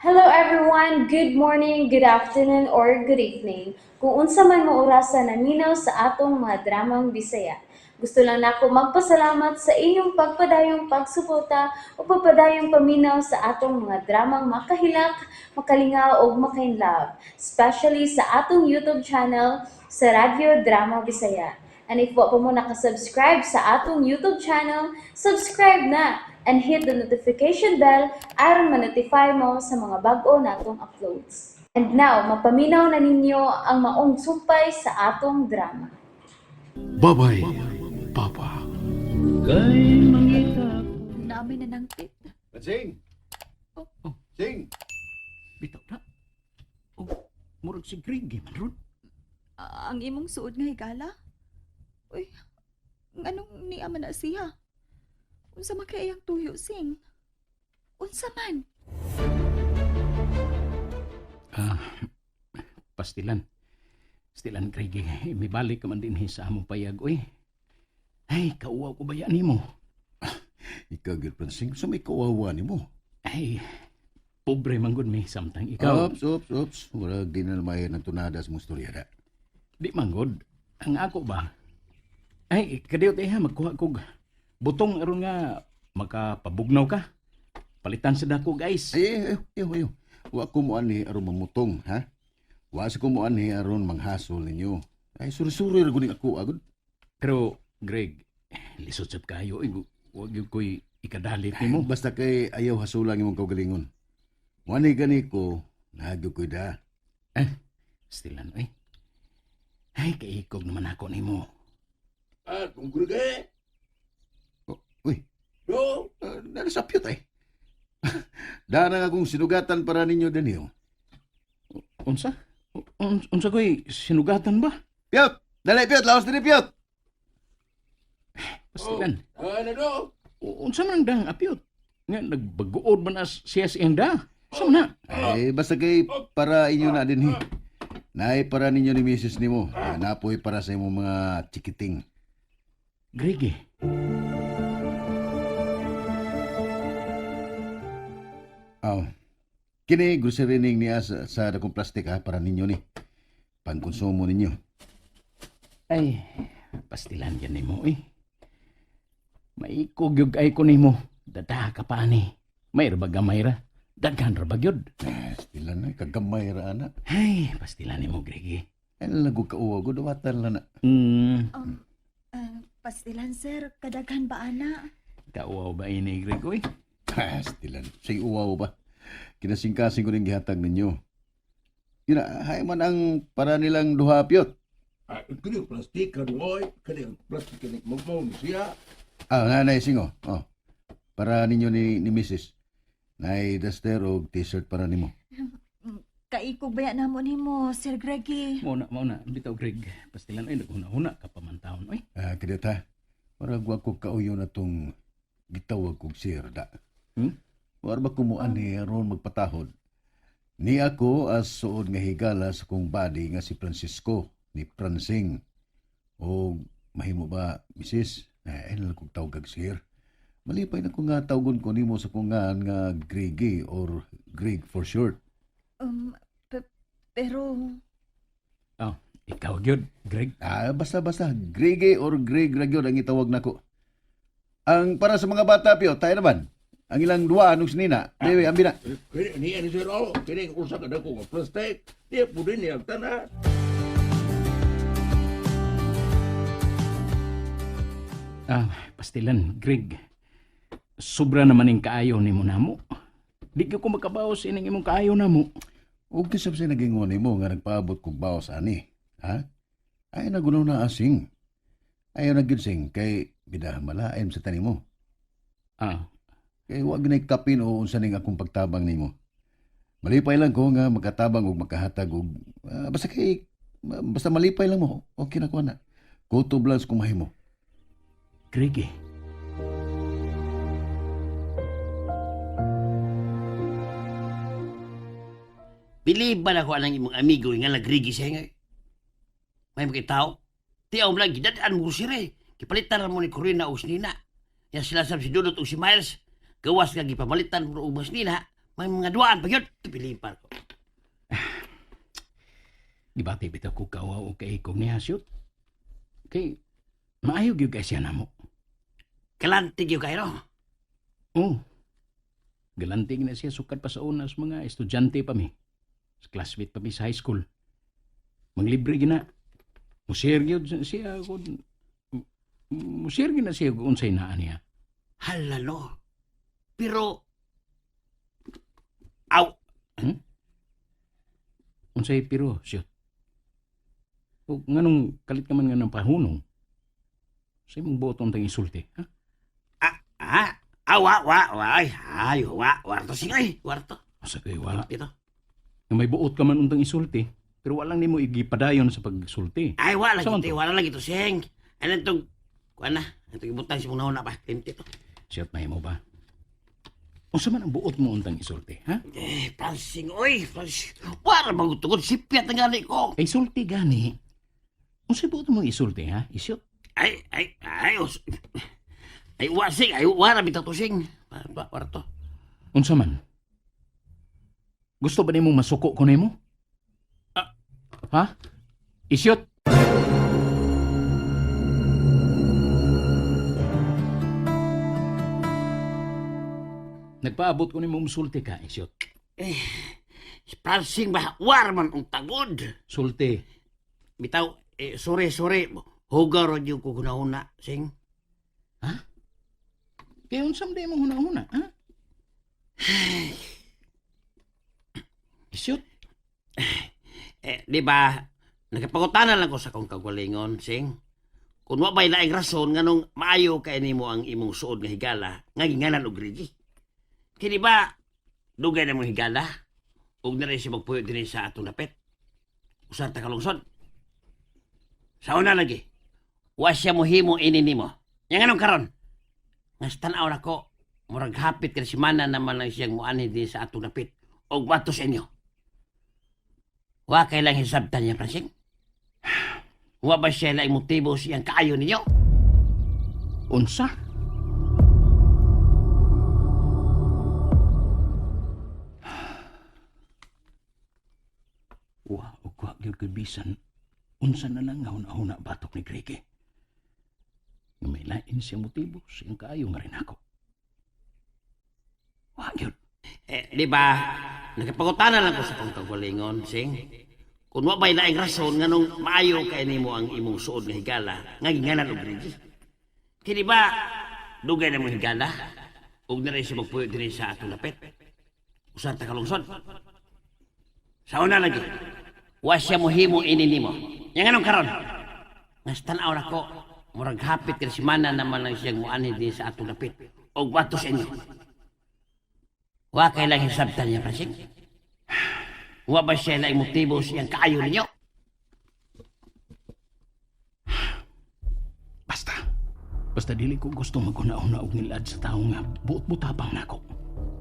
Hello everyone! Good morning, good afternoon, or good evening. Kung unsa man mo orasa naminaw sa atong mga dramang Bisaya. Gusto lang nako magpasalamat sa inyong pagpadayong pagsuporta o pagpadayong paminaw sa atong mga dramang makahilak, makalingaw ug makainlove, especially sa atong YouTube channel sa Radyo Drama Bisaya. And if wa pa mo nakasubscribe sa atong YouTube channel, subscribe na and hit the notification bell aron ma-notify mo sa mga bag-o natong uploads. And now, mapaminaw na ninyo ang maong sumpay sa atong drama. Babay, Papa. Namin na nangpit. Sing! Oh. Oh. Sing! Bitaw na. Oh, murag si Greg man ron. Ah, ang imong suod nga higala? Uy, nganong niya man na siya? Unsa man kay iyang tuyo, Sing? Unsa man? Ah, pastilan. Pastilan, Greg. Eh, may balik ka man din sa among payag, oy. Ay, kauwaw ko ba yan nimo? Ikaw, girlfriend, Sing, sa may kawawa ni mo. Ay, pobre man gud mi samtang ikaw. Oops, oops, oops. Murag di na naman ng tunada sa mong istorya na. Di man gud. Ang ako ba? Ay, kadiyot eh ha, magkuha kog butong aron nga makapabugnaw ka. Palitan sa dako, guys. Ay, ay, ay, ay, ay. Wa ko mo ani aron mamutong, ha? Wa sa ko mo ani aron manghasol ninyo. Ay, suri-suri ra guning ako, agad. Pero, Greg, lisod sab kayo. Eh, wag yun ko'y ikadalit nimo. Basta kay ayaw hasulang imong kaugalingon. Wani gani ko, nahagyo ko'y da. Pastilan, oy. Ay, kaikog naman ako nimo. Ah, kung gurge. Oh, uy, Do. Narisapyot eh. Dana nga kung sinugatan para ninyo din oh. Unsa? Unsa ko'y sinugatan ba? Piyot! Dali, Piyot! Laos din Piyot! Pastilan. Ano do? Unsa man ang dang apyot? Nga, nagbaguod man as siya siyang da. Unsa man na? Ay, basta kay para inyo na din eh. Naay para ninyo ni misis nimo. Ah, napoy para sa imong mga chikiting. Greg eh. Aw. Kini grocery ning niya sa dakong plastic ha para ninyo ni. Pangkonsumo ninyo. Ay, pastilan yan nimo eh. Maikog yug ay ko nimo. Dada ka pa ani. May ra ba gamay ra? Daghan ra ba gyud? Eh, stila na kagamay ra ana. Ay, pastilan nimo Greg eh. Ay lago ka uwa gud watan lang na. Pastilan, sir. Kadaghan ba, ana? Kauwaw ba ini Greg oy? Pastilan. Say uwaw ba? Kinasingkasing ko ning gihatag ninyo. Yun na, hay man ang para nilang duha Piyot. Ah, kini plastik kan oy, kini plastik kini mo siya. Ah, nanay singo. Oh. Para ninyo ni Mrs. Nay duster og t-shirt para nimo. Kaikog ba yan namo nimo, Sir Greggy? Mao na, mao na. Bitaw Greg. Pastilan oy naghuna-huna ka pa man taon oy. Ah, kadiyot ha. Murag wa ko kauyo na tong gitawag kog sir da. Hmm? War ba kumuan ni aron magpatahod? Ni ako as suod nga higala sa kong body nga si Francisco ni Pransing. O mahimo ba, misis? Eh, ay lang kong tawag kag sir. Malipay na ko nga tawgon ko nimo sa kong ngan nga Gregi or Greg for short. Um, pero. Oh, ikaw gyud, Greg. Ah, basta basta Grege or Greg ra gyud ang itawag nako. Ang para sa mga bata pio, tayo naman. Ang ilang duwa anong sinina. Dewe, ambi na. Kini ni ani sir oh, kini usa ka dako nga plastik. Di pud ni ang tanan. Ah, pastilan, Greg. Sobra naman ning kaayo nimo namo. Di gyud ko makabaos ining imong kaayo namo. Ug kisab sa nagingon nimo nga nagpaabot kog baos ani. Ha? Ay nagunaw na asing. Ayaw na gyud sing kay bida malaim sa tanimo. Ah, Kay wa ginay kapin o unsa ning akong pagtabang nimo. Malipay lang ko nga makatabang og makahatag og basta kay basta malipay lang mo. Okay na ko na. Kutob lang sa kumahimo. Greg eh. Bilib ba na ko anang imong amigo nga nagrigi siya nga? May makitao. Tiyaw lang, gidadaan mo sire. Kipalitan mo ni Corina o sinina. Yan sila sab si Dudot o si Miles. Gawas nga gipamalitan mo og mas nina. May mga duaan pa yun. Pilipan ko. Gibati bitaw ko kawa o kay kong niya shoot. Kay maayo gyud kay siya namo. Kalantig yun kayo, no? Oh. Galanting na siya sukad pa sa una sa mga estudyante pa mi. Sa classmate pa mi sa high school. Manglibre gina. Musir gyud siya kung musir gyud na siya kung unsay naa niya. Halalo. Pero, aw, Unsay pero shoot. O nganong kalit ka man nga ng pahunong. Sa imong buot untang isulti, ha? ah, ah, ah, wa, wa, wa, ay, ay, wa, warto sing, ay, warto. Asa kay wala. Ito. Nga may buot ka man untang isulti, pero walang nimo igipadayon sa pagsulti. Ay, wa lagi Saan ito, to? wala lagi ito, sing. Ano itong, kuha na, itong ibutang si mong nauna pa, limti to. Siyot mahimo ba? Unsa man ang buot mo untang isulti, ha? Eh, Francing, oy, Francing. Wala magutugod, sipyat na gani ko. Ay sulti gani. Unsa buot mo isulti, ha? Isyot. Ay, ay, ay, os. Ay, wa, sing, ay, wala bitaw to, sing. Wa, warto. Unsa man? Gusto ba nimo masuko ko nimo? Ah. Ha? Isyot. Nagpaabot ko nimo musulti ka, isyot. Eh, Francing ba, war man ang tagod. Sulti. Bitaw, eh, sorry, sorry. Hugaw ro yung kugunahuna, sing. Kaya unsa man imong huna-huna, ha? Isyot. Eh, di ba, nagpangutana lang ko sa akong kagalingon, sing. Kung wa ba'y laing rason nganong maayo kay nimo ang imong suod nga higala, nga ginganan og rigi. Kay di ba, dugay na mong higala, ug na rin siya magpuyo dinhi sa atong dapit. Usar ta kalungsod. Sa una lagi, wa siya mohimo ini nimo. Yang anong karon? Nga sa tan-aw nako, murag hapit ka semana naman lang siyang muanhi dinhi sa atong dapit og wato sa inyo. Wa kay lang hisabtan niya, Francine? Wa ba siya laing motibo siyang kaayo ninyo? Unsa? Wa og wa gyud ko'y bisan unsa na lang nga huna-huna batok ni Grege. Nga may lain siyang motibo siyang kaayo nga rin ako. Wa gyud. Eh, di ba, nagpangutana lang ko sa kong kagalingon, sing. Kung wa ba'y laing rason nganong maayo kay nimo ang imong suod nga higala, nga ginganan og rigi. Kay di ba, dugay na mong higala, ug na rin siya magpuyo dinhi sa atong dapit. Usar ta kalungsod. Sa una lagi, wa siya mohimo ini nimo. Yang anong karon? Nga sa tan-aw nako, murag hapit ka semana naman lang siyang muanhi dinhi sa atong dapit og wato sa inyo. Wa kay lang hisabtan niya, Francine? Wa ba siya laing motibo siyang kaayo ninyo? Basta. Basta dili ko gusto maghuna-huna og nilad sa tawo nga buot-butabang nako.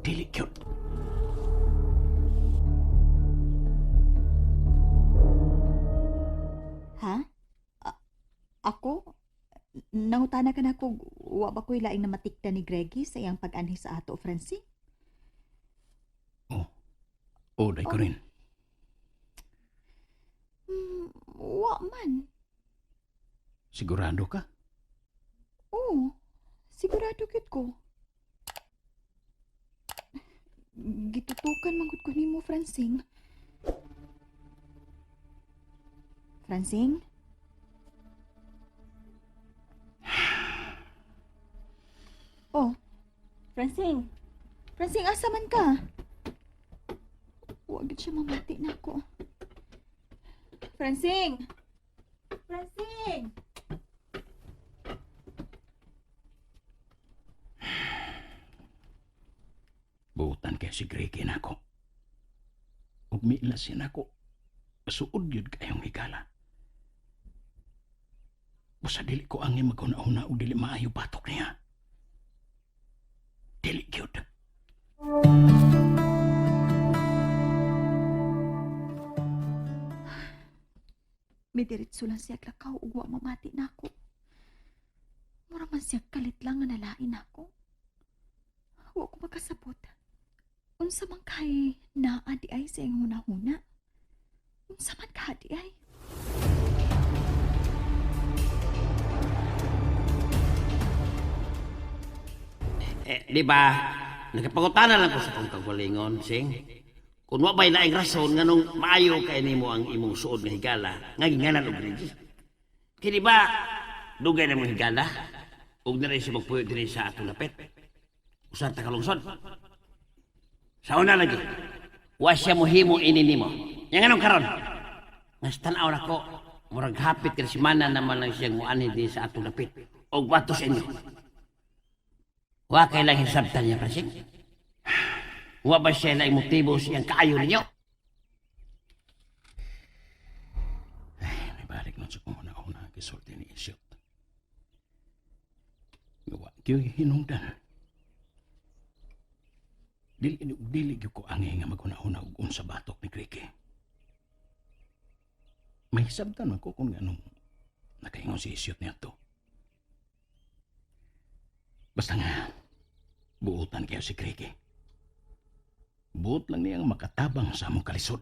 Dili gyud. Ha? Ako? Nangutana ka na kung wa ba ko'y laing namatikda ni Greggy sa iyang pag-anhi sa ato, Francine? Oh. Oh, day ko rin. Wa man. Sigurado ka? Oo. Sigurado gyud ko. Gitutukan man gud ko nimo, Francine. Francine? Oh, Francine. Francine, asa man ka? Wa gyud siya mamati nako. Francine! Francine! Buutan kay si Grege nako. Ug miila siya nako. Suod yun kayong higala. Basta dili ko angay maghuna-huna og dili maayo batok niya. Dili gyud. Midiretso lang siya lakaw ug wa mamati nako. Mura man siya kalit lang nga nalain nako. Wa ko makasabot. Unsa man kay naa di ay sa iyang hunahuna? Unsa man ka di ay? Eh, di ba, nakapangutana lang ko sa kong kagalingon, Sing. Kung wa ba'y laing rason nganong maayo kay nimo ang imong suod nga higala, nga gingalan og Reggie. Kay di ba, dugay na mong higala, ug na rin siya magpuyo diri sa atong lapit. Usa ta ka lungsod. Sa una lagi, wa siya mohimo ini nimo. Yang anong karon? Nga sa tan-aw nako, murag hapit ka semana naman lang siyang muanhi dinhi sa atong lapit. Og wato sa inyo. Wa kay lang hisabtan niya, Francine. Wa ba siya laing motibo sa iyang kaayo ninyo? Ay, may balik nun sa kong una-una gisulti ni Isyot. Gawa, kayo hinungdan. Dili, dili gyud ko angay nga maghuna-huna og unsa batok ni Kriki. May hisabtan man ko kung anong nakaingon si Isyot niya to. Basta nga, buotan kayo si Kriki. Buot lang niyang makatabang sa among kalisod.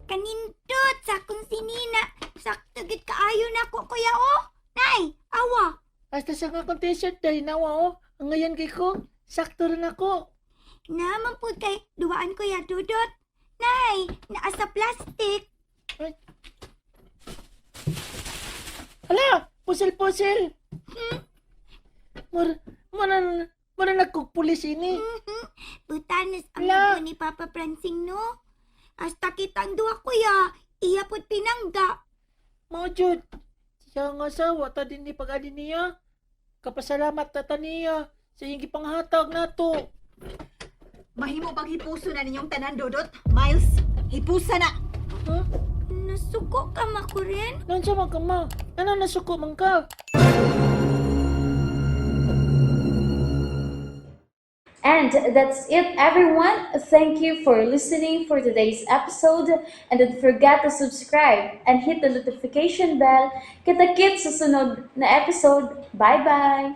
Kanindot sa akong sinina. Sakto gid kaayo na ko kuya oh. Nay, awa. Hasta sa nga akong t-shirt dahil nawa oh. Ang ngayon kay ko, sakto rin ako. Naman pud kay duwaan ko ya dudot. Nay, naa sa plastic. Hala, pusil-pusil. Mura, mura, mura nagkugpulis ini. Butanes ang Ala. dugo ni Papa Pransing no. Hasta kitang duwa kuya, iya pud pinangga. Mao jud. Siya nga asawa, ta din ni pag-adi niya. Kapasalamat ta ta niya sa iyang gipanghatag nato. Mahimo bang hipuso na ninyong tanan, Dodot? Miles, hipusa na! Ha? Nasuko ka makurin? Nansa man ka ma? Ano nasuko man ka? And that's it, everyone. Thank you for listening for today's episode. And don't forget to subscribe and hit the notification bell. Kita-kits sa sunod na episode. Bye-bye!